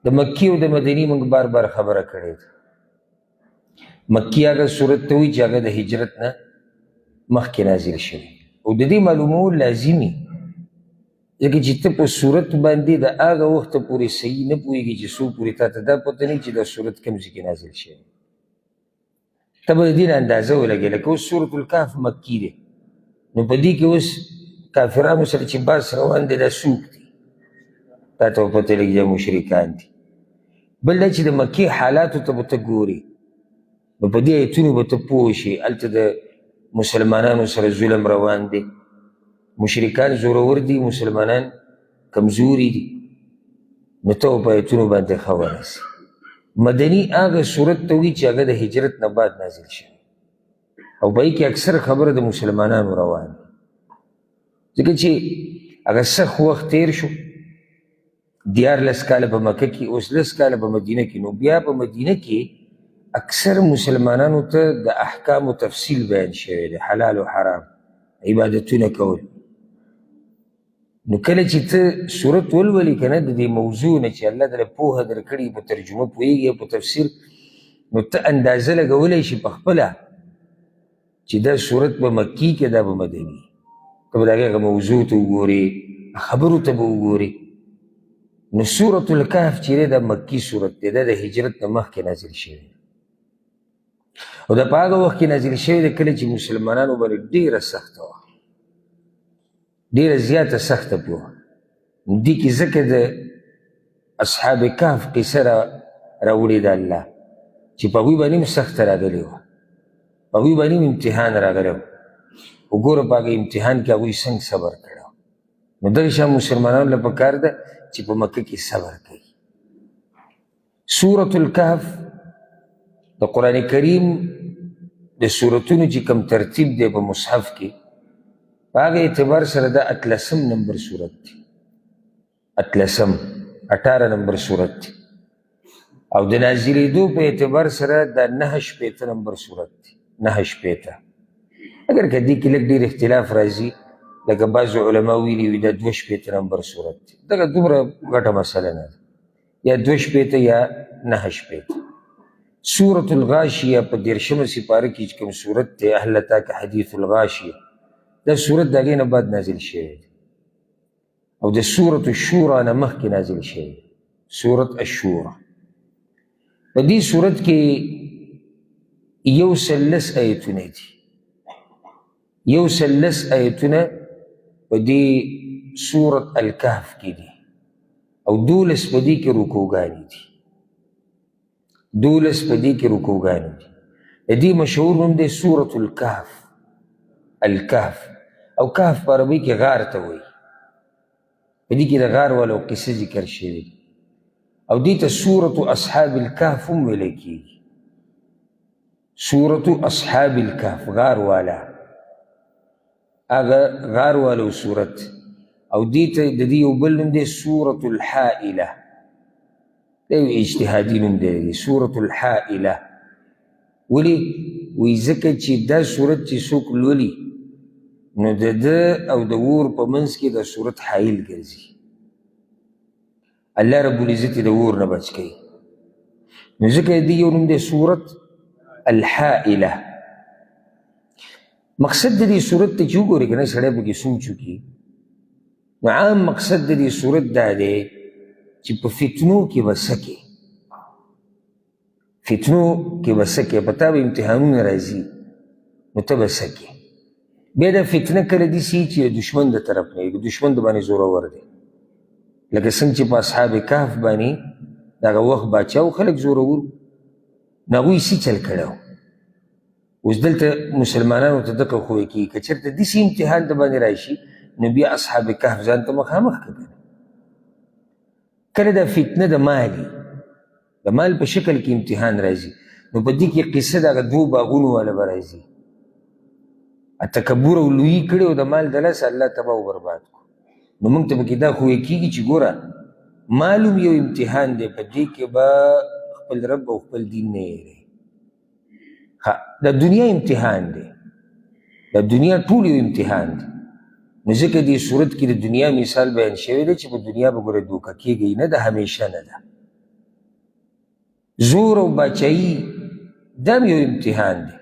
د مکی او د مدني موږ بار بار خبره کړې ده. مکی هغه سورت ته وایي چې هغه د هجرت نه مخکې نازل شوی، او د دې معلومول لازمي، ځکه چې ته په سورت باندې د هغه وخته پورې صحیح نه پوهېږي چې څو پورې تا ته دا پته نه چې دا سورت کوم ځای کې نازل شوی. ته به د دې نه اندازه ولګې. لکه اوس سورت الکهف مکي دی، نو په دې کې اوس کافرانو سره چې باس روان دی دا څوک دي، تا ته به پته لګي دا مشرکان دي. بل دا چې د مکې حالاتو ته به ته ګورې، نو په دې ایتونو به ته پوه شې هلته د مسلمانانو سره ظلم روان دی، مشرکان زورور دي، مسلمانان کمزوري دي، نو ته به په ایتونو باندې ښه ورسې. مدني هغه صورت ته وایي چې هغه د هجرت نه بعد نازل شوی، او په هغې کې اکثر خبره د مسلمانانو روان دي، ځکه چې هغه سخت وخت تیر شو، 13 کاله په مکه کې، اوس 10 کاله په مدینه کې. نو بیا په مدینه کې اکثر مسلمانانو ته د احکامو تفصیل بیان شوی دی، حلال او حرام، عبادتونه کول. نو کله چې ته سورت ولولې که نه د دې موضوع نه چې الله درله پوهه درکړي، په ترجمه پوهېږي، په تفسیر، نو ته اندازه لګولی شي په خپله چې دا سورت به مکي کې دا به مدني. ته به د هغې هغه موضوع ته وګورې، خبرو ته به وګورې. نو سورة الکهف چې دی دا مکي سورت دی، دا د هجرت نه مخکې نازل شوی دی، او دا په هغه وخت کې نازل شوی دی کله چې مسلمانانو باندې ډېره سخته وه، ډېره زیاته سخته پرې وه. دې کې ځکه د اصحاب کهف قصه راوړې ده الله، چې په هغوی باندې هم سخته راغلې وه، په هغوی باندې هم امتحان راغلی و. وګوره په هغه امتحان کې هغوی څنګه صبر کړی. نو دغه شان مسلمانانو له پکار ده چې په مکه کې صبر کوي. سورة الکهف د قرآن کریم د سورتونو چې کوم ترتیب دی په مصحف کې، په هغه اعتبار سره دا 18 نمبر سورت دی، 18 18 نمبر سورت دی، او د نازلېدو په اعتبار سره دا 69 نمبر سورت دی، 69. اګر که دې کې لږ ډېر اختلاف راځي، لکه بعضو علما ویلي وي دا 62 نمبر سورت دی، دغه دومره غټه مسله نه ده، یا 62 یا 69. سورة الغاشیه په 30مه سپاره کې چې کوم سورت دی، هل اتاک حدیث الغاشیه، دا سورت د هغې نه بعد نازل شوی دی، او د سورة الشورا نه مخکې نازل شوی دی، سورة الشورا. په دې سورت کې 110 ایتونه دي، 110 ایتونه په دې سورة الکهف کې دي، او 12 په دې کې رکوګانې دي، 12 په دې کې رکوګانې دي. د دې مشهور نوم دی سورة الکهف، الکهف، او کهف په عربي کې غار ته وایي. په دې کې د غار والو قصه ذکر شوې ده، او دې ته سورة اصحاب الکهف هم ویلی کېږي، سورة اصحاب الکهف، غار والا، هغه غار والو سورت. او دې ته د دې یو بل نوم دی سورة الحائله، دا یو اجتهادي نوم دی، سورة الحائله. ولې؟ وایي ځکه چې دا سورت چې څوک لولي نو د ده او د اور په منځ کې دا سورت حایل ګرځي، الله رب العزت د اور نه بچ کوي. نو ځکه د دې یو نوم دی سورت الحائله. مقصد د دې سورت ته چې وګورې که نه سړی پکې سوچ وکړي، نو عام مقصد د دې سورت دا دی چې په فتنو کې به څه کوې، فتنو کې به څه کوې، په تا به امتحانونه راځي نو ته به څه کوې. بیا دا فتنه کله داسې چې د دښمن د طرف نه وي، دښمن د باندې زورور دی، لکه څنګه چې په اصحاب کهف باندې دغه وخت باچا و خلک زورور، نو هغوی څه چل کړی و. اوس دلته مسلمانانو ته دغه ښویه کېږي، که چېرته داسې امتحان د باندې راشي نو بیا اصحاب کهف ځان ته مخامخ کړه. کله دا فتنه د مالي، د مال په شکل کې امتحان راځي، نو په دې کې قصه د هغه دوو باغونو والا به راځي، تکبر او لویي کړې او د مال د لاسه الله تباه او برباد کړو. نو موږ ته پکې دا ښویه کېږي چې ګوره مال هم یو امتحان دی، په دې کې به خپل رب او خپل دین نه هېروي. د دنیا امتحان دی، د دنیا ټول یو امتحان دی. نو ځکه دې صورت کې د دنیا مثال بیان شوی دی چې په دنیا به ګوره دوکه کېږئ نه، ده همیشه نه ده. زور او باچایي دا هم یو امتحان دی،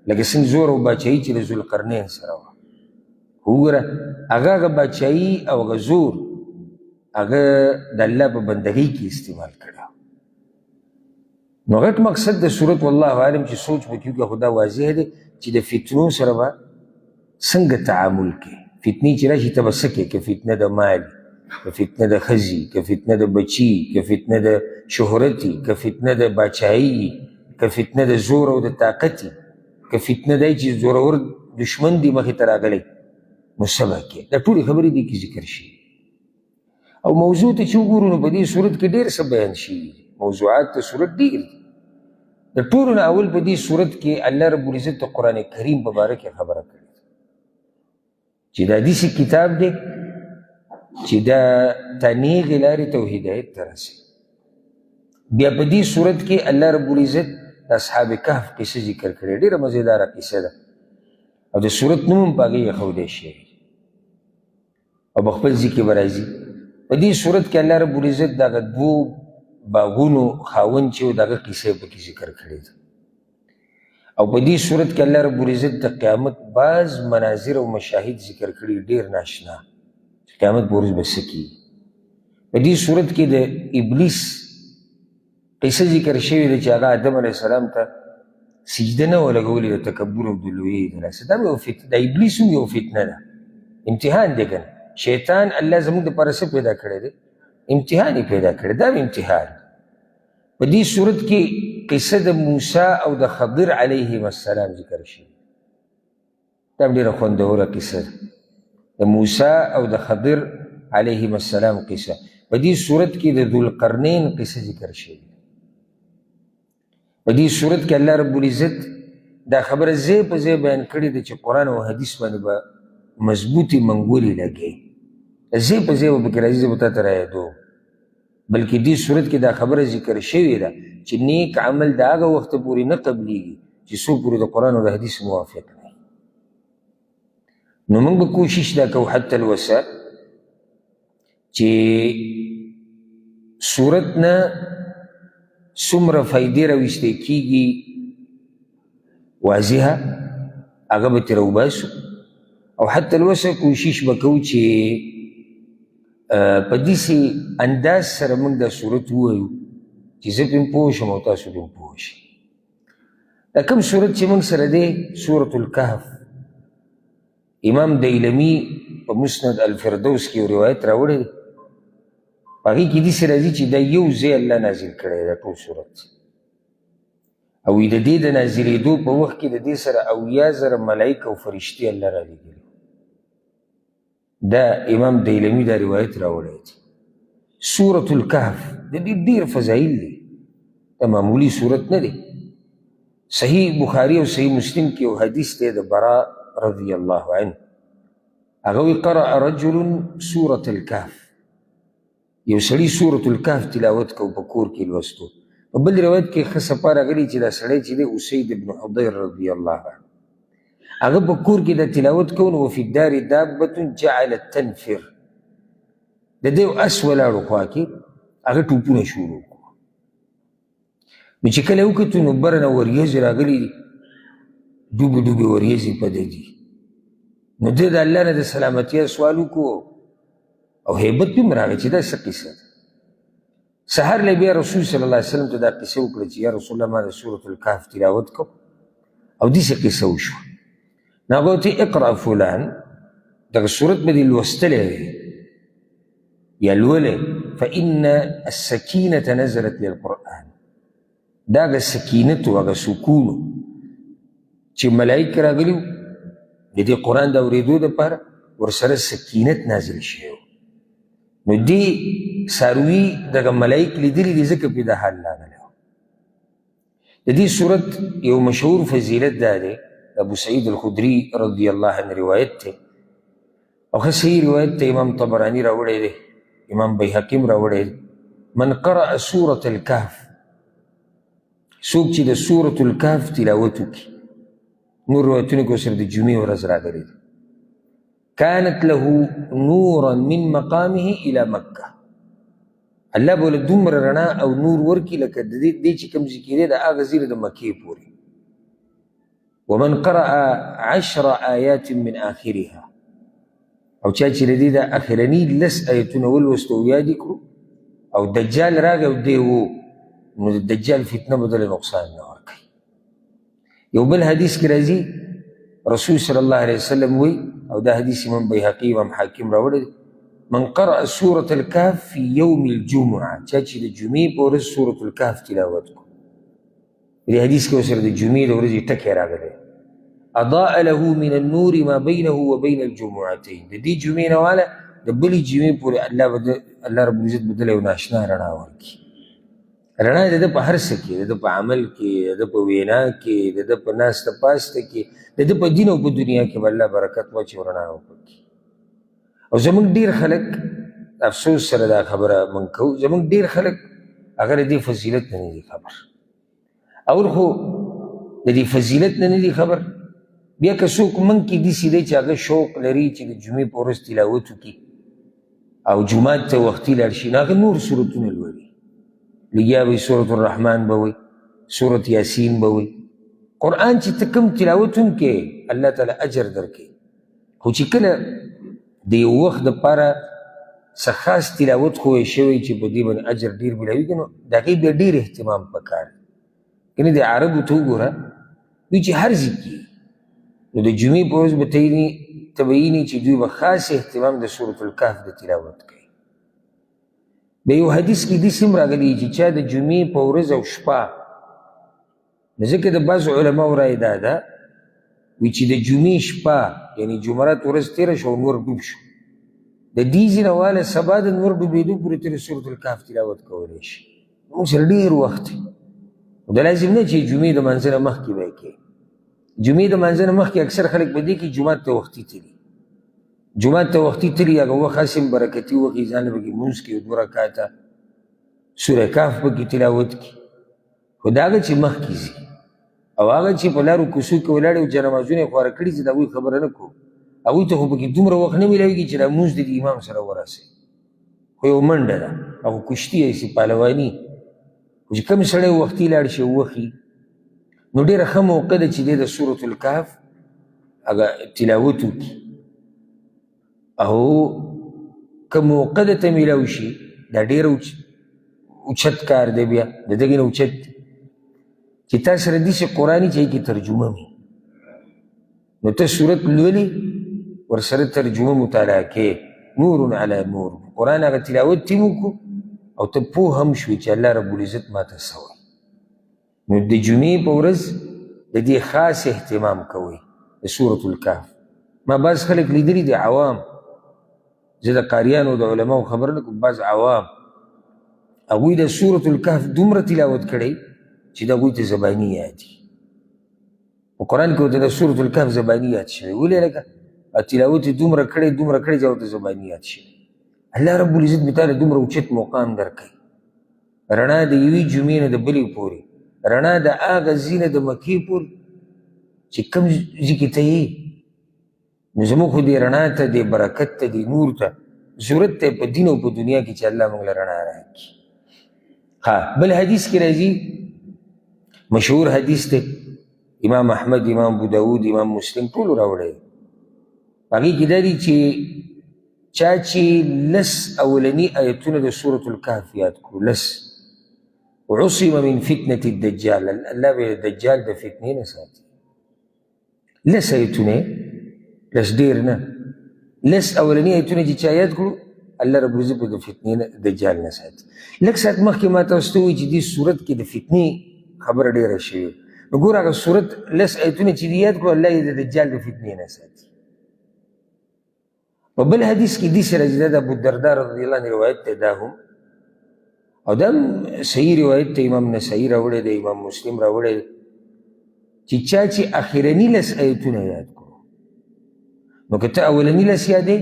لکه څنګه زور او باچایي چې د ذوالقرنین سره وه. وګوره هغه هغه باچایي او هغه زور هغه د الله په بندګۍ کې استعمال کړی. نو غټ مقصد د صورت والله عالم چې سوچ پکې وکړي، خو دا واضح دی چې د فتنو سره به څنګه تعامل کوي. فتنې چې راشي ته به څه کوې؟ که فتنه د مال، که فتنه د ښځې، که فتنه د بچي، که فتنه د شهرتي، که فتنه د باچایي، که فتنه د زور او د طاقتي، که فتنه دی چې زورور دشمن دی مخې ته راغلی، نو څه به کوې؟ دا ټولې خبرې دې کې ذکر شوي. او موضوع ته چې وګورو نو په دې صورت کې ډېر څه بیان شوي دي، موضوعات د صورت ډېر دي. د ټولو نه اول په دې صورت کې الله رب العزت د قرآن کریم په باره کې خبره کړې ده چې دا داسې کتاب دی چې دا تا نیغې لارې ته او هدایت ته رسوي. بیا په دې صورت کې الله رب العزت د اصحاب کهف قصه ذکر کړې، ډېره مزېداره قصه ده او د صورت نوم هم په هغې ایښودی شوی او په خپل ځای کې به راځي. په دې صورت کې الله رب العزت دغه دوو باغونو خاوند چې و دغه قصه یې پکې ذکر کړې ده. او په دې صورت کې الله رب العزت د قیامت بعض مناظر او مشاهد ذکر کړي ډېر ناشنا چې قیامت په ورځ به څه کېږي. په دې صورت کې د ابلیس قصه ذکر شوې ده چې هغه آدم علیه السلام ته سجده نه وه لګولې د تکبر او د لویۍ د لاسه. دا یو فتنه، د ابلیس هم یو فتنه ده، امتحان دی که نه. شیطان الله زموږ دپاره څه پیدا کړی دی؟ امتحان یې پیدا کړی، دا هم امتحان. په دې صورت کې قصه د موسی او د خضر علیهم السلام ذکر شوې، دا هم ډېره خوندوره قصه ده، د موسی او د خضر علیهم السلام قصه. په دې صورت کې د ذوالقرنین قصه ذکر شوې ده. په دې صورت کې الله رب العزت دا خبره ځای په ځای بیان کړې ده چې قرآن او حدیث باندې به مضبوطې منګولې لګوي، ځای په ځای به پکې راځي، زه به تا ته رایادوم. بلکې دې صورت کې دا خبره ذکر شوې ده چې نیک عمل د هغه وخته پورې نه قبلیږي چې څو پورې د قرآن او د حدیث موافق نه. نو موږ به کوشش دا کوو حتی الوسع چې صورت نه څومره فایدې راویستل کېږي واضحه هغه به ترې راوباسو، او حتی الوسع کوشش به کوو چې په داسې انداز سره موږ دا صورت ووایو چې زه پرې هم پوه شم او تاسو پرې هم پوه شئ. دا کوم صورت چې موږ سره دی سورة الکهف، امام دیلمی په مسند الفردوس کې یو روایت راوړی دی، په هغې کې داسې راځي چې دا یو ځای الله نازل کړی دا ټول صورت، او د دې د نازلېدو په وخت کې د دې سره 70,000 ملایک او فرشتې الله رالیږلي. دا امام دیلمی دا روایت راوړی دی. سورة الکهف د دې ډېر فضایل دي، دا معمولي صورت نه دی. صحیح بخاري او صحیح مسلم کې یو حدیث دی د برا رضی الله عنه، هغه وایي قرأ رجل سورة الکهف، یو سړي سورة الکهف تلاوت کو په کور کې لوستو. په بل روایت کې ښه صفا راغلي چې دا سړی چې دی اسید بن حضیر رضی الله عنه، هغه په کور کې د تلاوت کو، نو وفي الدار دابة جعلت تنفر، د دې اس ولاړو خوا کې هغه ټوپونه شروع کړو. نو چې کله یې وکتو نو بره نه وریځې راغلي دي، ډوبې ډوبې وریځې په ده دي. نو ده د الله نه د سلامتیا سوال وکړو او هیبت پې هم راغی چې دا څه قصه ده. سهار له بیا رسول صلی الله علیه وسلم ته دا قصه وکړه چې یا رسول الله ما د سورة الکهف تلاوت کړو او داسې قصه وشوه. نو هغه ورته اقرأ فلان، دغه سورت به دې لوستلی وي یا لولی، فإن السکینة نزلت للقرآن، دا هغه سکینت و هغه سکون چې ملایک راغلي وو د دې قرآن د اورېدو دپاره، ورسره سکینت نازل شوی و. نو دې څاروي دغه ملایک لیدلي دي ځکه پرې دا حال راغلی و. د دې صورت یو مشهور فضیلت دا دی، ابو سعید الخدري رضی الله عنه روایت دی، او ښه صحیح روایت ته امام طبراني راوړی دی، امام بیهقي هم راوړی دی. من قرأ سورة الکهف، څوک چې د سورة الکهف تلاوت وکړي، نور روایتونو کې ورسره د جمعې ورځ راغلې ده، كانت له نورا من مقامه إلى مکه، الله به له دومره رڼا او نور ورکړي لکه د دې چې کوم ځای کې دی د هغه ځای نه د مکې پورې. ومن قرأ 10 آیات من آخرها، او چا چې له دې د اخرني 10 آیتونه ولوستو او یاد یې کړو، او دجال راغی او دی و، نو د دجال فتنه به دله نقصان نه ورکوي. یو بل حدیث کې راځي رسول صلی الله علیه وسلم وایي، او دا حدیث امام بیهقي امام حاکم راوړی دی، من قرأ سورة الکهف فی یوم الجمعة، چا چې د جمعې په ورځ سورة الکهف تلاوت کړو، دې حدیث کې ورسره د جمعې د ورځې ټکی راغلی، اضاء له من النور ما بینه وبین الجمعتین، د دې جمعې نه واله د بلې جمعې پورې الله رب العزت به دله یو ناشنا رڼا ورکړي. رڼا د ده په هر څه کې، د ده په عمل کې، د ده په وینا کې، د ده په ناسته پاسته کې، د ده په دین او په دنیا کې به الله برکت واچوي او رڼا وکړي. او زموږ ډېر خلک افسوس سره دا خبره موږ کوو، زموږ ډېر خلک هغه د دې فضیلت نه نه دي خبر. اول خو د دې فضیلت نه نه دي خبر، بیا که څوک موږ کې داسې دی چې هغه شوق لري چې د جمعې په ورځ تلاوت وکړي او جومات ته وختي لاړ شي، نو هغه نور سورتونه لولي، لګیا وي سورة الرحمن به وایي، سورة یاسین به وایي. قرآن چې ته کوم تلاوت هم کوې الله تعالی اجر درکوي، خو چې کله د یو وخت دپاره څه خاص تلاوت خو ویل شوی چې په دې باندې اجر ډېر میلاویږي، نو د هغې بیا ډېر اهتمام پکار دی. کنې د عربو ته وګوره، دوی چې هر ځای کې نو د جمعې په ورځ به ته به وینې چې دوی به خاص اهتمام د سورة الکهف د تلاوت کوي. د یو حدیث کې داسې هم راغلي چې چا د جمعې په ورځ او شپه، نو ځکه د بعضو علماو رایه دا ده وي چې د جمعې شپه یعنې جمعرات ورځ تېره شوه او نور ډوب شو، د دې ځای نه واله سبا د نور ډوبېدو پورې ته د سورة الکهف تلاوت کولی شي. موږ سره ډېر وخت دی، دا لازم نه چې جمعې د لمانځه نه مخکې به یې کوې. جمعې د لمانځه نه مخکې اکثر خلک په دې کې جومات ته وختي تلي، جومات ته وختي تلي، هغه وخت هسې هم برکتي وخت وي، ځان له پکې لمونځ کوي، 2 رکعته سوره کهف پکې تلاوت کړي. خو دا هغه چې مخکې ځي او هغه چې په لارو کوڅو کې ولاړ او جنمازونه یې خواره کړي، زه د هغوی خبره نه کوم، هغوی ته خو پکې دومره وخت نه میلاویږي چې دا لمونځ دې د امام سره ورسوي، خو یو منډه ده، هغه کشتي هسې پهلواني. خو چې کوم سړی وختي لاړ شي او وخي، نو ډېره ښه موقع ده چې دی د سورة الکهف هغه تلاوت وکړي، او که موقع درته میلاو شي دا ډېر اوچت کار دی، بیا د دغې نه اوچت دی چې تا سره داسې قرآن وي چې هغې کې ترجمه وي، نو ته سورت لولې ورسره ترجمه مطالعه کوې، نور علی نور، قرآن هغه تلاوت دې وکړو او ته پوه هم شوې چې الله رب العزت ما ته څه وایي. نو د جمعې په ورځ د دې خاص اهتمام کوئ د سورة الکهف. ما بعض خلک لیدلي دي عوام، زه د قاریانو د علماو خبره نه کوم، بعض عوام هغوی د سورة الکهف دومره تلاوت کړی چې د هغوی ته زباني یاد دي. په قرآن کې ورته د سورة الکهف زباني یاد شوی، ولې لکه تلاوت یې دومره کړی دومره کړی چې ورته زباني یاد شوی. الله رب العزت به تاله دومره اوچت مقام درکوي، رڼا د یوې جمعې نه د بلې پورې، رڼا د هغه ځای نه د مکې پورې چې کوم ځای کې ته یې. نو زموږ خو دې رڼا ته، دې برکت ته، دې نور ته ضرورت دی په دین او په دنیا کې چې الله موږ له رڼا راکړي. ها بل حدیث کې راځي، مشهور حدیث دی، امام احمد، امام ابو داود، امام مسلم ټولو راوړی. هغې کې دا دي چې چا چې 10 اولني آیتونه د سورة الکهف یاد کړو، 10، عصم من فتنة الدجال، الله به د دجال د فتنې نه ساتي. 10 آیتونه، 10 ډېر نه، 10 اولني آیتونه چې چا یاد کړو الله رب العزت به د فتنې نه دجال نه ساتي. لږ ساعت مخکې ما تاسو ته وویل چې دې سورت کې د فتنې خبره ډېره شوې، نو ګوره هغه سورت 10 آیتونه چې دې یاد کړو الله یې د دجال د فتنې نه ساتي. په بل حدیث کې داسې راځي، دا د ابو الدرداء رضی الله عنه روایت دی، دا هم او دا هم صحیح روایت دی، امام نسائی راوړی دی، امام مسلم راوړی دی، چې چا چې اخرني 10 آیتونه یاد کړو، نو که ته اولني 10 یادې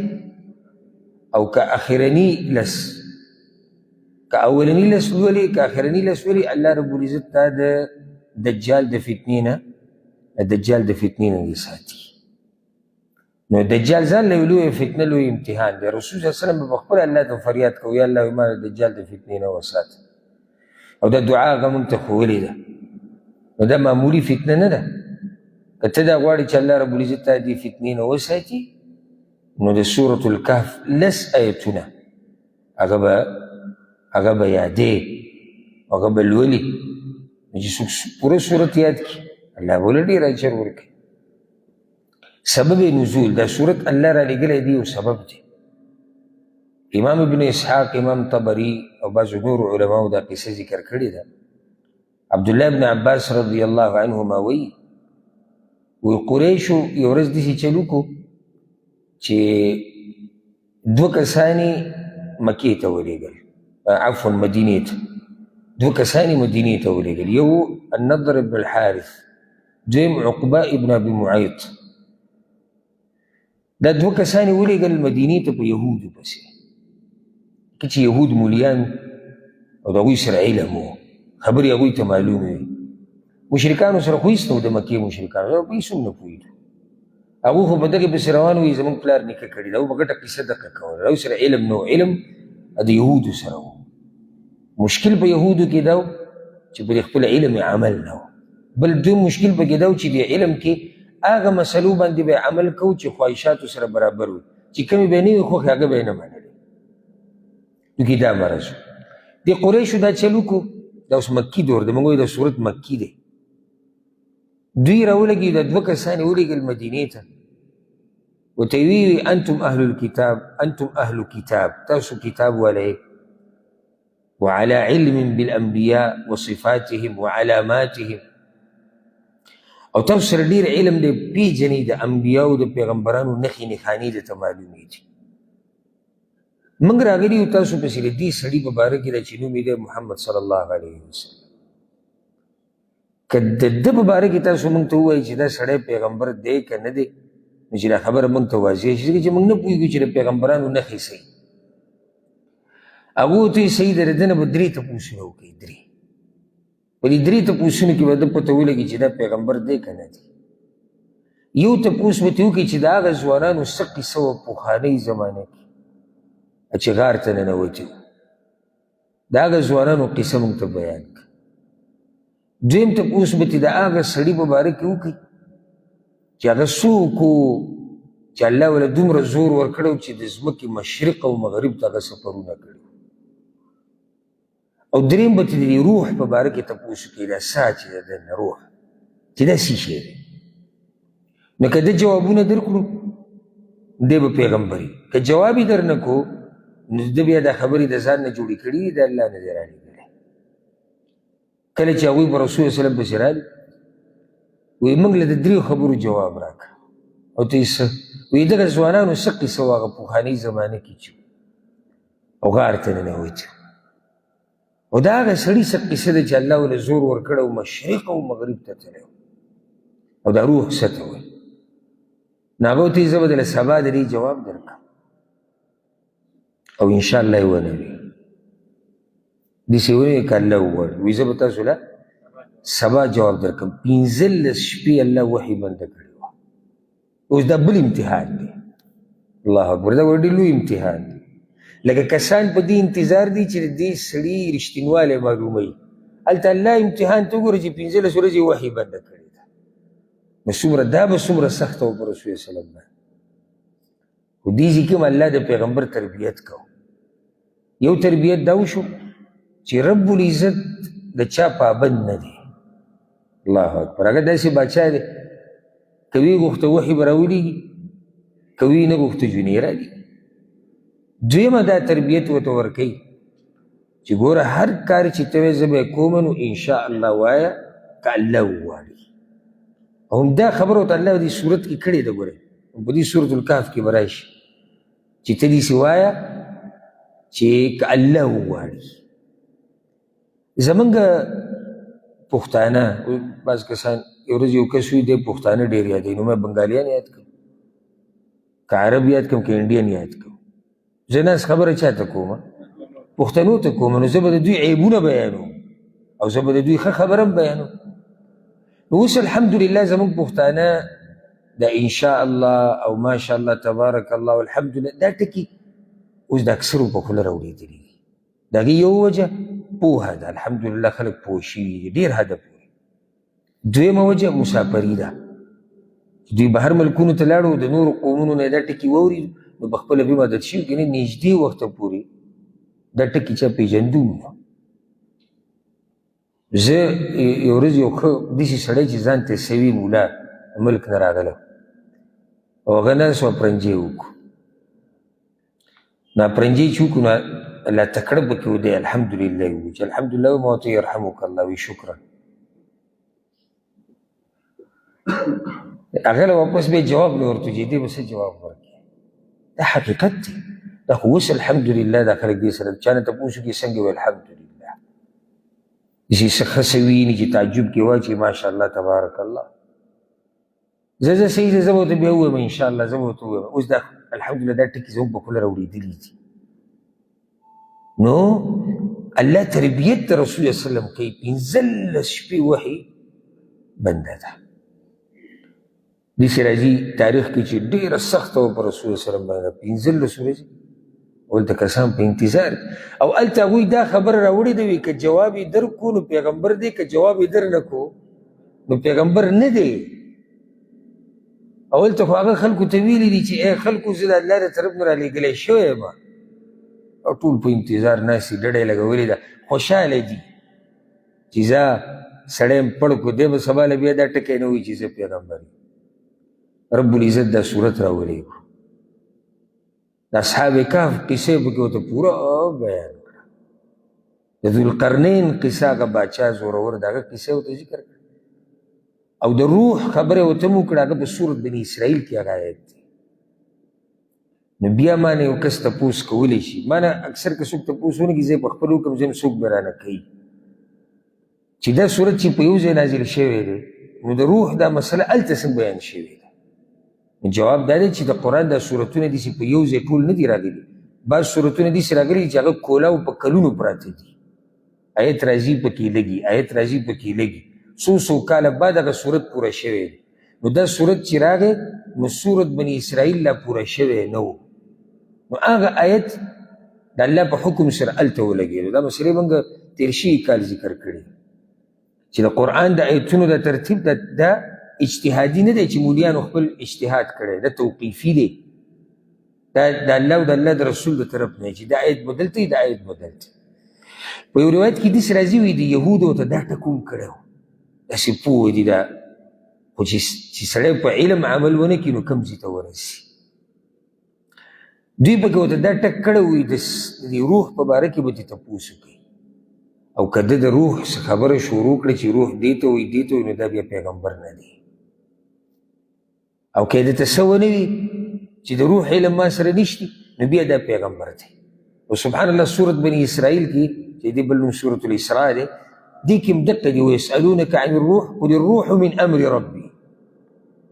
او که اخرني 10، که اولني 10 لولې که اخرني 10 لولې، الله رب العزت تا د دجال د فتنې نه، د دجال د فتنې نه دې ساتي. نو دجال ځان له لویه فتنه، لوی امتحان دی. رسول صلی الله علیه وسلم به په خپله الله ته فریاد کوي، یا الله ما د دجال د فتنې نه وساته. او دا دعا هغه موږ ته ښوولې ده. نو دا معمولي فتنه نه ده. که ته دا غواړې چې الله رب العزت تا دې فتنې نه وساتي، نو د سورة الکهف 10 آیتونه هغه به یادې، هغه به لولي. نو چې څوک پوره سورت یاد کړي، الله به له ډېر اجر ورکړي. سبب نزول دا سورت الله را لېږلی دی، یو سبب دی. امام ابن اسحاق، امام طبري او بعضو نورو علماو دا قصه ذکر کړې ده. عبدالله ابن عباس رضی الله عنهما وایي، وایي قریشو یو ورځ داسې چل وکړو چې دوه کسان یې مکې ته ولېږل، عفوا مدینې ته، دوه کسان یې مدینې ته ولېږل. یو النضر ابن الحارث، دویم عقبه ابن ابي معیط. دا دوه کسان یې ولېږل مدینې ته په یهودو پسې، که چې یهود مولیان او د هغوی سره علم و، خبرې هغوی ته معلومې وي. مشرکانو سره خو هېڅ نه و، د مکې مشرکانو په هېڅ هم نه پوهېدو. هغوی خو په دغې پسې روان وي، زموږ پلار نیکه کړې ده، هغوی به غټه قصه دقه کوله. هغوی سره علم نه و، علم د یهودو سره و. مشکل په یهودو کې دا و چې پر خپل علم عمل نه و. بل دویم مشکل پکې دا و چې د علم کې هغه مسلو باندې به عمل کو چې خواهشاتو سره برابر وي، چې کومې به نه وي خوښې هغه به یې نه منلې. نو کې دا مرض و. د قریشو دا چل وکړو. دا اوس مکي دور دی، موږ وایو دا صورت مکي دی. دوی راولګي، دا دوه کسان یې ولېږل مدینې ته، ورته یې ویلي انتم اهل الکتاب، انتم اهل کتاب، تاسو کتاب والا یئ، وعلى علم بالانبیاء وصفاتهم وعلاماتهم، او تاسو سره ډېر علم دی، پېژنئ د انبیاو د پیغمبرانو نښې نښانې درته معلومې دي. موږ راغلي یو تاسو پسې د دې سړي په باره کې ده چې نوم یې دی محمد صلی الله علیه وسلم. که د ده په باره کې تاسو موږ ته ووایئ چې دا سړی پیغمبر دی که نه دی، نو چې دا خبره موږ ته واضح شي، ځکه چې موږ نه پوهېږو چې د پیغمبرانو نښې څه دي. هغو ته یې صحیح ده، د ده نه به درې تپوسونه وکړي، درې. په دې درې تپوسونو کې به ده پته ولګي چې دا پیغمبر دی که نه دی. یو تپوس به ترې وکړي چې د هغه ځوانانو څه قصه وه پخوانۍ زمانه کې چې غار ته ننوتي وو، د هغه ځوانانو قصه موږ ته بیان کړه. دویم تپوس به ترې د هغه سړي په باره کې وکړي چې هغه څوک و چې الله وله دومره زور ورکړی چې د ځمکې مشرق او مغرب ته هغه سفرونه کړي. او دریم به ترې د روح په باره کې تپوس وکړي، دا ساه چې ده دننه روح چې دا څه شی دی. نو که ده جوابونه درکړو دی به پیغمبر وي، که جواب یې در نه کړو نو ده بیا دا خبرې د ځان نه جوړې کړي دي، د الله نه دی رالېږلی. کله چې هغوی په رسول الله وسلم پسې راغلي، وایي موږ له د دریو خبرو جواب راکړه. او ته یې څه؟ وایي دغه ځوانانو څه قصه وه هغه پخوانۍ زمانه کې چې او غار ته ننوتي، او دا هغه سړي څه قصه ده چې الله له زور ورکړی او مشرق او مغرب ته تللی او دا روح څه ته وایي. نو هغه ورته وایي زه به درله سبا د دې جواب درکړم او انشاءالله یې ونه وي. داسې ونه وي که الله وغواړي، وایي زه به تاسو له سبا جواب درکړم. 15 شپې الله وحي بنده کړې وه. اوس دا بل امتحان دی. الله اکبر، دا ډېر لوی امتحان دی. لکه کسان په دې انتظار دي چې د دې سړي رښتینوالی معلوموي، هلته الله امتحان ته وګوره چې 15 ورځې وحي بنده کړې ده. نو څومره دا به څومره سخته وه پر رسول سلم باندې. خو دې ځای کې هم الله د پیغمبر تربیت کوو. یو تربیت دا وشو چې رب العزت د چا پابند نه دی. الله اکبر، هغه داسې باچا دی که ویې غوښته وحي به راولېږي، که ویې نه غوښته جونې رالیږي. دویمه دا تربیت ورته ورکوي چې ګوره هر کار چې ته وایې زه به یې کوم، نو انشاءالله وایه که الله وغواړي. او همدا خبره ورته الله دې صورت کې کړې ده. ګوره په دې سورة الکهف کې به راشي چې ته داسې وایه چې که الله وغواړي. زمونږ پښتانه بعض کسان یو ورځ یو کس وي دی پښتانه ډېر یادوي، نو ما بنګالیان یاد کړم، که عرب یاد کړم، که انډین یاد کړم. زه ناست خبره چا ته کوم؟ پښتنو ته کوم. نو زه به د دوی عیبونه بیانوم او زه به د دوی ښه خبره هم بیانوم. نو اوس الحمدلله زموږ پښتانه د انشاء الله او ماشاء الله تبارک الله والحمدلله دا ټکي اوس د اکثرو په خوله راوړېدلي دي. د هغې یو وجه پوهه ده، الحمدلله خلک پوه شوي دي ډېر حده پورې. دویمه وجه مسافري ده، دوی بهر ملکونو ته لاړو، د نورو قومونو نه دا ټکي واوري نو په خپله بیم عادت شوي، که نه نږدې وخته پورې دا ټکي چا پېژندو نه. زه یو ورځ یو ښه داسې سړی چې ځان ته سوي مولا ملک نه راغلی او هغه ناست و، اپرنجې وکړو. نو اپرنجې چې وکړو نو لا تکړه پکې و دی، الحمدلله یې وویل. چې الحمدلله وایي، ما ورته یرحمک الله وي، شکرا. هغه له واپس بیا جواب نه ورته چې دی به څه جواب ورکړي. دا حقیقت دی. دا خو اوس الحمدلله دا خلک دې سره چا نه تپوس وکړي څنګه وایي الحمدلله، داسې څه ښه څه ویني چې تعجب کې واچوي ماشاءالله تبارک الله. زه زه صحیح زه به ورته بیا ووایم انشاءالله، زه به ورته ووایم. اوس دا الحمدلله دا ټکي زموږ په خوله راوړېدلي دي. نو الله تربیت د رسول الله صلی الله علیه وسلم کوي، 15 شپې وحي بنده ده. داسې راځي تاریخ کې چې ډېره سخته وه پر رسول الله صلی الله علیه وسلم باندې، 15 ورځې هلته کسان په انتظار، او هلته هغوی دا خبره راوړې ده وي که جواب یې درکړو نو پیغمبر دی، که جواب یې در نه کړو نو پیغمبر نه دی. او هلته خو هغه خلکو ته ویلي دي چې ای خلکو زه د الله د طرف نه رالیږلی شوی یم، او ټول په انتظار ناست دي، ډډه یې لګولې ده، خوشحاله دي چې زه سړی یم پړ کړو، دی به سبا له بیا دا ټکی نه وایي چې زه پیغمبر یم. رب العزت دا صورت راولېږو، د اصحاب کهف قصه یې پکې ورته پوره بیان کړه، د ذوالقرنین قصه هغه باچا زورور د هغه قصه یې ورته ذکر کړه، او د روح خبره یې ورته هم وکړه، هغه په سورت بني اسرائیل کې هغه آیت دی. نو بیا ما نه یو کس تپوس کولی شي، ما نه اکثر که څوک تپوس ونه کړي زه یې په خپل حکم زه یم څوک به رانه کوي، چې دا سورت چې په یو ځای نازل شوی دی نو د روح دا مسله هلته څنګه بیان شوې ده؟ نو جواب دا دی چې د قرآن دا سورتونه دي چې په یو ځای ټول نه دي راغلي، بعض سورتونه داسې راغلي چې هغه کولاو په کلونو پراته دي، آیت راځي پکې لګي، آیت راځي پکې لګي، څو څو کاله بعد هغه سورت پوره شوی دی. نو دا سورت چې راغی نو سورت بني اسرائیل لا پوره شوی نه و، نو هغه آیت د الله په حکم سره هلته ولګېدو. دا مسلې موږ تېر شوي کال ذکر کړي چې د قرآن د آیتونو د ترتیب دا اجتهادي نه دی چې مولیانو خپل اجتهاد کړی، دا توقیفي دی، دا د الله او د الله د رسول د طرف نه چې دا آیت بدلته دا آیت بدلته. په یو روایت کې داسې راځي وي د یهودو ته دا ټکوم کړی و، داسې پوه دي دا، خو چې سړی په علم عمل ونه کړي نو کوم ځای ته ورسي. دوی پکې ورته دا ټک کړی وي د دې روح په باره کې به ترې تپوس وکړي، او که ده د روح څه خبره شروع کړه چې روح دې ته وایي دې ته وایي نو دا بیا پیغمبر نه دی، او که ده ته څه ونه وي چې د روح علم ما سره نشتي نو بیا دا پیغمبر دی. او سبحان الله سورت بني اسرائیل کې چې دې بل نوم سورت الاسراء دی، دې کې هم دقه دي ویسألونک عن الروح قل الروح من امر ربي.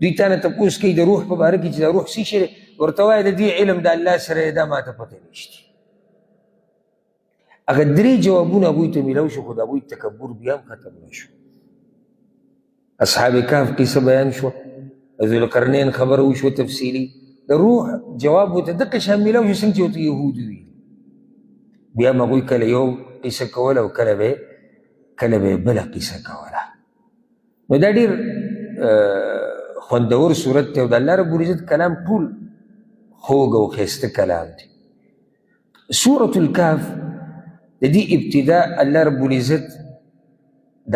دوی تا نه تپوس کوي د روح په باره کې چې دا روح څه شی دی، ورته وایه د دې علم د الله سره دی، دا ما ته پته نشته. هغه درې جوابونه هغوی ته میلاو شو، خو د هغوی تکبر بیا هم ختم نه شو. اصحاب کهف قصه بیان شوه، ذوالقرنین خبره وشوه تفصیلي، د روح جواب ورته دقه شان میلاو شو څنګه چې ورته یهودو ویلي. بیا هم هغوی کله یو قصه کوله او کله به یې بله قصه کوله. نو دا ډېر خوندور صورت دی، او د الله رب العزت کلام ټول خوږ او ښایسته کلام دی. سورة الکهف د دې ابتدا الله رب العزت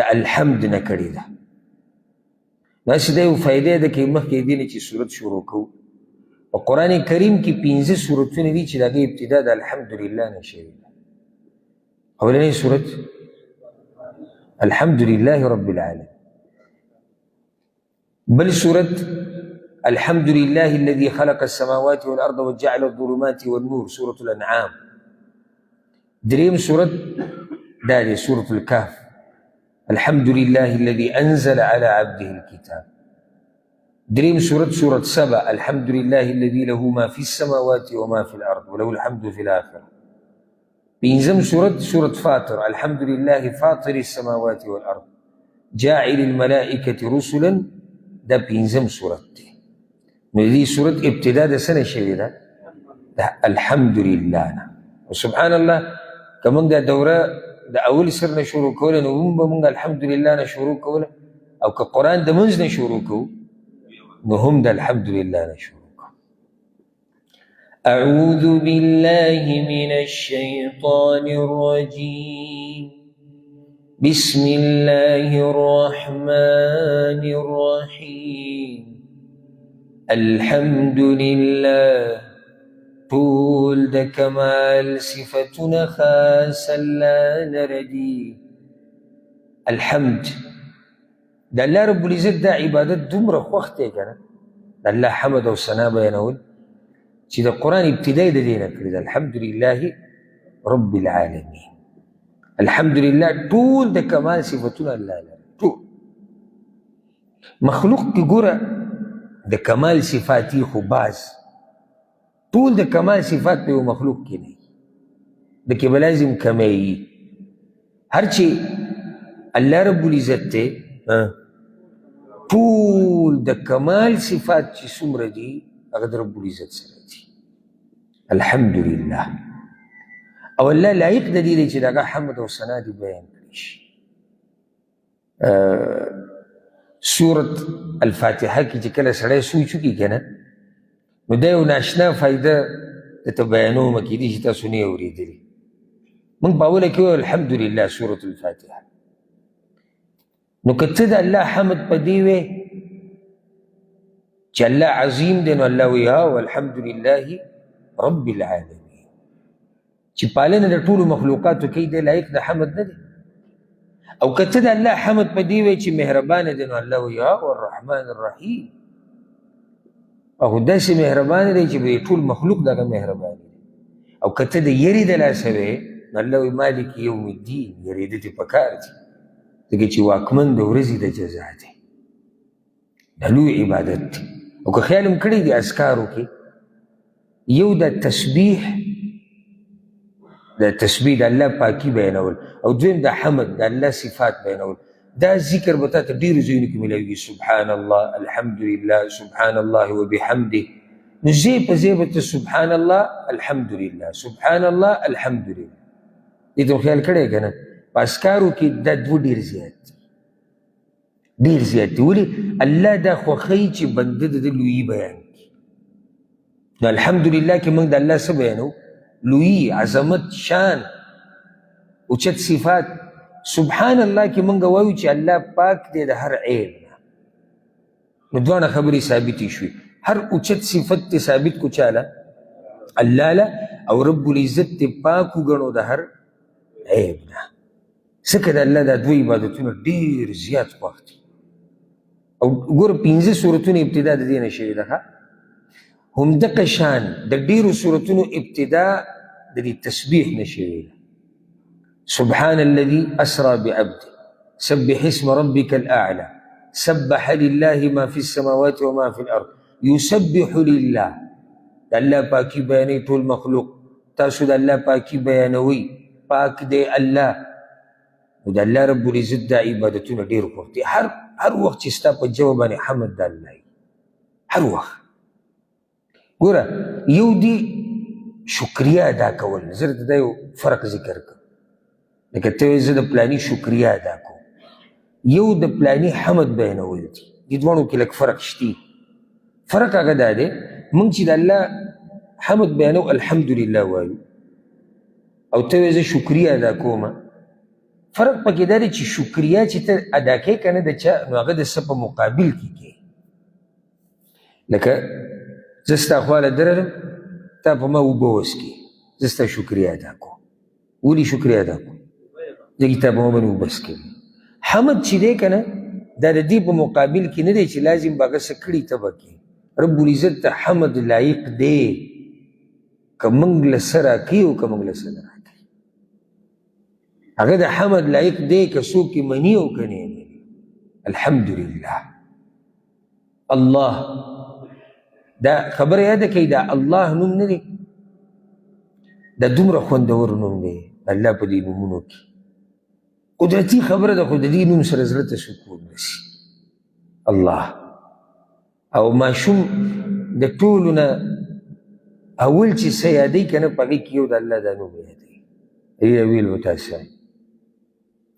د الحمد نه کړې ده. نو هسې دا یو فایده ده که مخکې دې نه چې سورت شروع کوو، په قرآن کریم کې 5 سورتونه دي چې د هغې ابتدا د الحمدلله نه شوې ده. اولنی سورت الحمد لله رب العالمين، بل سورة الحمد لله الذي خلق السماوات والأرض وجعل الظلمات والنور، سورة الأنعام. دريم سورة داري سورة الكهف، الحمد لله الذي أنزل على عبده الكتاب. دريم سورة سورة سبأ، الحمد لله الذي له ما في السماوات وما في الأرض وله الحمد في الآخرة. پنځم سورة سورة فاطر، الحمد لله فاطر السماوات والأرض جاعل الملائكة رسلا، دا پنځم سورة دی. نو دې سورت ابتدا د څه نه شوې ده؟ د الحمدلله نه. سبحان الله، که موږ دا دوره د اول سر نه شروع کوله نو هم به موږ الحمدلله نه شروع کوله، او که قرآن د منځ نه شروع کوو نو هم د الحمدلله نه شروع کوو. أعوذ بالله من الشيطان الرجيم، بسم الله الرحمن الرحيم، الحمد لله. ټول د کمال صفتونه خاص الله لره دي. الحمد د الله رب العزت دا عبادت دومره خوښ دی که نه، د الله حمد او ثنا بیانول چې د قرآن ابتدا یې د دې نه کړې ده، الحمد لله رب العالمین. الحمد لله ټول د کمال صفتونه الله لري. ټول مخلوق کې ګوره د کمال صفات یې، خو بعض ټول د کمال صفات په یو مخلوق کې نه، د کې به لازم کمی وي. هر چې الله رب العزت دی ټول د کمال صفات چې څومره دي هغه د رب العزت سره دي. الحمدلله. او الله لایق د دې دی چې د هغه حمد او ثنا دې بیان کړی شي. سورة الفاتحه کې چې کله سړی سوچ وکړي که نه، نو دا یو ناشنا فایده درته بیانوم، کېدای شي تاسو نه یې اورېدلي. موږ په اوله کې وایو الحمدلله سورة الفاتحه. نو که ته د الله حمد په دې وې چې الله عظیم دی، نو الله وایي ها الحمد لله رب العالمین، چې پالنه د ټولو مخلوقاتو کوي، دی لایق د حمد نه دی. او که ته د الله حمد په دې وې چې مهربانه دی، نو الله وایي ها الرحمن الرحیم، او داسې مهربانه دی چې به ټول مخلوق دغه مهرباني دی. او که ته د یرې د لاسه وې، نو الله وایي مالک یوم الدین، یرېده دې پکار دي، ځکه چې واکمن د ورځې د جزا دی. دا لوی عبادت دی. او که خیال هم کړی دی اذکارو کې یو د تسبیح، د تسبیح د الله پاکي بیانول، او دویم د حمد د الله صفات بیانول. دا ذکر به تا ته ډېرو ځایونو کې میلاویږي، سبحان الله، الحمدلله، سبحان الله وبحمده. نو ځای په ځای به ته سبحان الله، الحمدلله، سبحان الله، الحمدلله. دې ته خیال کړی که نه؟ په اذکارو کې دا دوه ډېر زیات دي، ډېر زیات دي. ولې؟ الله دا خوښوي چې بنده د ده لویي بیان کړي. نو الحمدلله کې موږ د الله څه بیانو؟ لویي، عظمت، شان، اوچت صفات. سبحان الله کې موږ وایو چې الله پاک دی د هر عیب نه. نو دواړه خبرې ثابتې شوې، هر اوچت صفت ته ثابت کو چاله؟ الله له، او رب العزت ته پاک وګڼو د هر عیب نه. ځکه د الله دا دوه عبادتونه ډېر زیات خوښ دي. او ګوره پنځه سورتونه ابتدا د دې نه شوې ده. همدغه شان د ډېرو سورتونو ابتدا د دې تسبیح نه شوې ده. سبحان الذي أسرى بعبده، سبح اسم ربك الأعلى، سبح لله ما في السماوات وما في الأرض، يسبح لله. د الله پاکي بیانوي ټول مخلوق، تاسو د الله پاکي بیانوئ، پاک دی الله. نو د الله رب العزت دا عبادتونه ډېر خوښ دي. هر وخت چې ستا په ژبه باندې حمد د الله وي، هر وخت. ګوره یو دی شکریه ادا کول، زه درته دا یو فرق ذکر کړم. لکه ته وایې زه د پلاني شکریه ادا کوم، یو د پلاني حمد بیانول دي. دې دواړو کې لږ فرق شتي. فرق هغه دا دی، موږ چې د الله حمد بیانو الحمدلله وایو، او ته وایې زه شکریه ادا کوم، فرق پکې دا دی چې شکریه چې ته ادا کوې که نه د چا، نو هغه د څه په مقابل کې کوې. لکه زه ستا خواله درلم، تا په ما اوبه وڅکې، زه ستا شکریه ادا کوم. ولې شکریه ادا کوم؟ ځکه تا په ما باندې اوبه څکلې. حمد چې دی که نه، دا د دې په مقابل کې نه دی چې لازم به هغه څه کړي ته به کوې. رب العزت ته حمد لایق دی، که موږ له څه راکوي او که موږ له څه نه راکوي، هغه د حمد لایق دی، که څوک یې مني او که نه یې مني. الحمدلله. الله دا خبره یاده کړئ، دا الله نوم نه دی، دا دومره خوندور نوم دی الله په دې نومونو کې. قدرتي خبره ده، خو د دې نوم سره زړه ته سکون رسي. الله. او ماشوم د ټولو نه اول چې څه یادوي که نه، په هغې کې یو د الله دا نوم یادوي. یې ویل و تاسو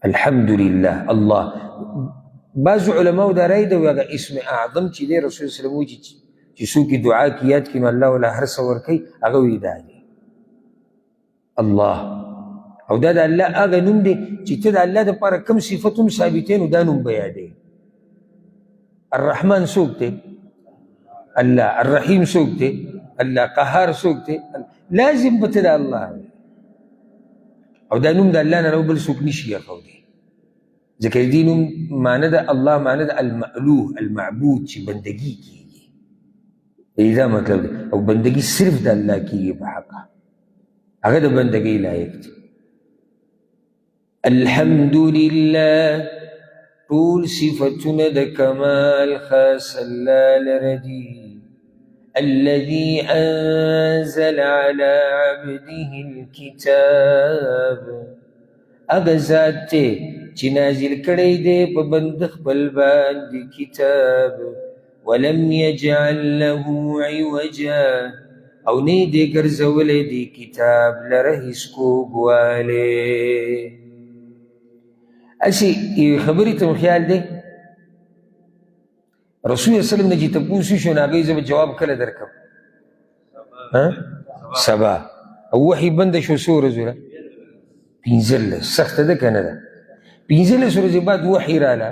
الحمدلله الله. بعضو علماو دا رایې ده، هغه اسم اعظم چې دی رسول صلی الله علیه وسلم وایي چې څوک یې دعا کې یاد کړي نو الله وله هر څه ورکوي، هغه وایي دا دی الله. او دا د الله هغه نوم دی چې ته د الله دپاره کوم صفت هم ثابتې نو دا نوم به یادوې. الرحمن څوک دی؟ الله. الرحیم څوک دی؟ الله. قهار څوک دی؟ لازم به ته د الله. او دا نوم د الله نه بل څوک نشي یادولی، ځکه د دې نوم معنی ده الله، معنی ده المألوه المعبود، چې بندګي کیږي. دا مطلب دی. او بندګي صرف د الله کیږي په حقه، هغه د بندګۍ لایق دی. الحمد لله، ټول صفتونه د کمال خاص الله لره دي. الذي أنزل على عبده الكتاب، هغه ذات دی چې نازل کړی دی په بنده خپل باندې کتاب. ولم يجعل له عوجا، او نه یې دی ګرځولی دی کتاب لره هېڅ کوږوالی. هسې یوې خبرې ته مو خیال دی، رسول الله صلی الله علیه وسلم نه چې تپوس وشو نو هغوی زه به جواب کله درکړم؟ سبا. او وحي بنده شو څو ورځو له؟ 15. سخته ده که نه ده؟ 15 ورځې بعد وحي راله.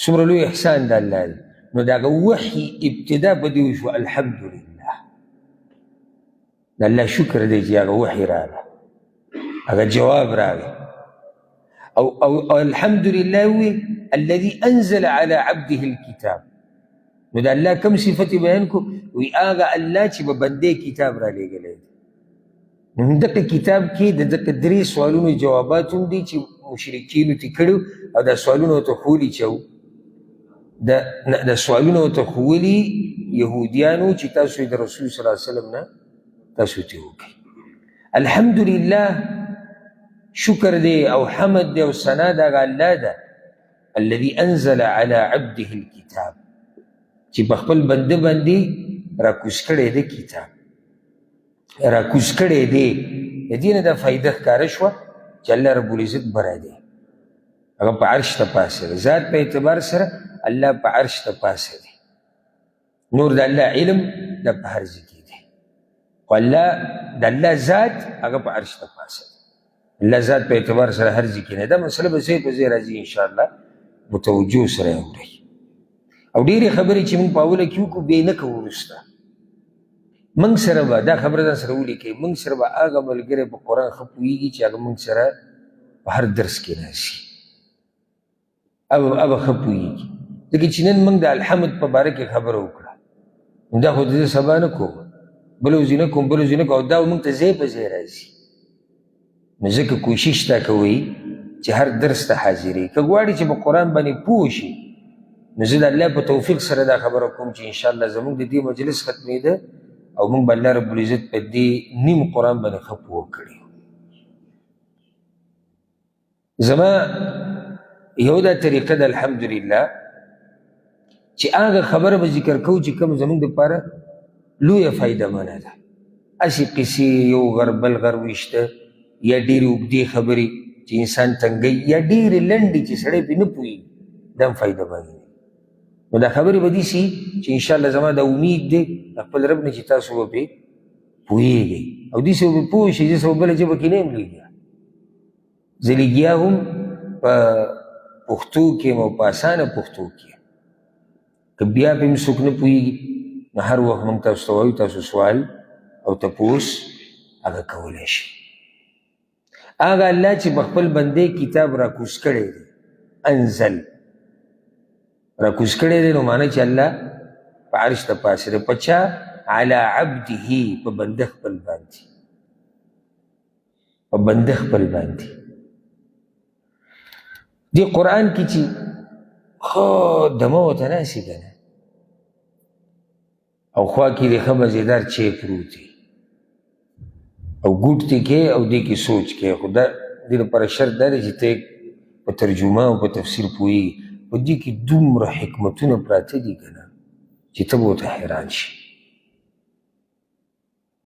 څومره لوی احسان د الله دی. نو د هغه وحي ابتدا په دې وشوه الحمدلله. د الله شکر دی چې هغه وحي راله، هغه جواب راغی. او او الحمدلله وی الذي انزل على عبده الكتاب. نو د الله کوم صفت بیان کو؟ وی هغه الله چې په بندې کتاب را لېږلی دی. نو همدغه کتاب کې د دغه درې سوالونو جوابات هم دي چې مشرکینو ترې کړي، او دا سوالونه ورته ښوولي چې د سوالونه ورته ښوولي یهودیانو چې تاسو یې د رسول صلی الله علیه وسلم نه تاسو ترې وکړئ. الحمدلله شکر دی او حمد دی او ثنا د هغه الله ده الذي انزل على عبده الكتاب، چې په خپل بنده باندې راکوز کړی دی کتاب، راکوز کړی دی. د دې نه دا فایده ښکاره شوه چې الله رب العزت بره دی، هغه په عرش ته پاسه دی. ذات په اعتبار سره الله په عرش ته پاسه دی. نور د الله علم دا په هر ځای کې دی، خو الله د الله ذات هغه په عرش ته پاسه دی. الله ذات په اعتبار سره هر ځای کې نه. دا مسله به ځای په ځای راځي انشاءالله، متوجه سره یې اورئ. او ډېرې خبرې چې موږ په اوله کې وکړو بیا یې نه کوو وروسته. موږ سره به دا خبره ځان سره ولیکئ، موږ سره به هغه ملګری په قرآن ښه پوهېږي چې هغه موږ سره په هر درس کې راشي، هغه ښه پوهېږي. ځکه چې نن موږ د الحمد په باره کې خبره وکړه، دا خو زه سبا نه کوم، بله ورځ نه کوم، بله ورځ نه کوم، او دا موږ ته ځای په ځای راځي. نو ځکه کوشش دا کوئ چې هر درس ته حاضرې. که غواړي چې په قرآن باندې پوه شي، نو زه د الله په توفیق سره دا خبره کوم چې انشاءالله زموږ د دې مجلس ختمېده او موږ به الله رب العزت په دې نیم قرآن باندې ښه پوه کړي. زما یو دا طریقه ده الحمدلله چې هغه خبره به ذکر کوو چې کوم زموږ دپاره لویه فایده منه ده. هسې قصې یو غر بل غر ویشته، یا ډېرې اوږدې خبرې چې انسان تنګوي، یا ډېرې لنډې چې سړی پرې نه پوهېږي، دا هم فایده منه ده. نو دا خبرې به داسې چې انشاءالله زما دا امید دی د خپل رب نه چې تاسو به پرې پوهېږئ، او داسې به پرې پوه شئ. زه څه بله ژبه کې نه یم لګیا، زه لګیا هم په پښتو کې یم او په اسانه پښتو کې یم. که بیا پرې هم څوک نه پوهېږي نو هر وخت موږ تاسو ته وایو، تاسو سوال او تپوس هغه کولی شئ. هغه الله چې په خپل بندې کتاب راکوز کړی دی، انزل راکوز کړی دی، نو معنی چې الله په عرش ته پاسه دی، په چا؟ علی عبده، په بنده خپل باندې، په بنده خپل باندې. دې قرآن کې چې ښه دمه ورته ناستې که نه، او خوا کې دې ښه مزېدار چای پروت وي او ګوټ دې کې او دې کې سوچ کې، خو دا دې لپاره شرط دا دی چې ته په ترجمه او په تفسیر پوهېږي. په دې کې دومره حکمتونه پراته دي که نه. چې ته به ورته حیران شې.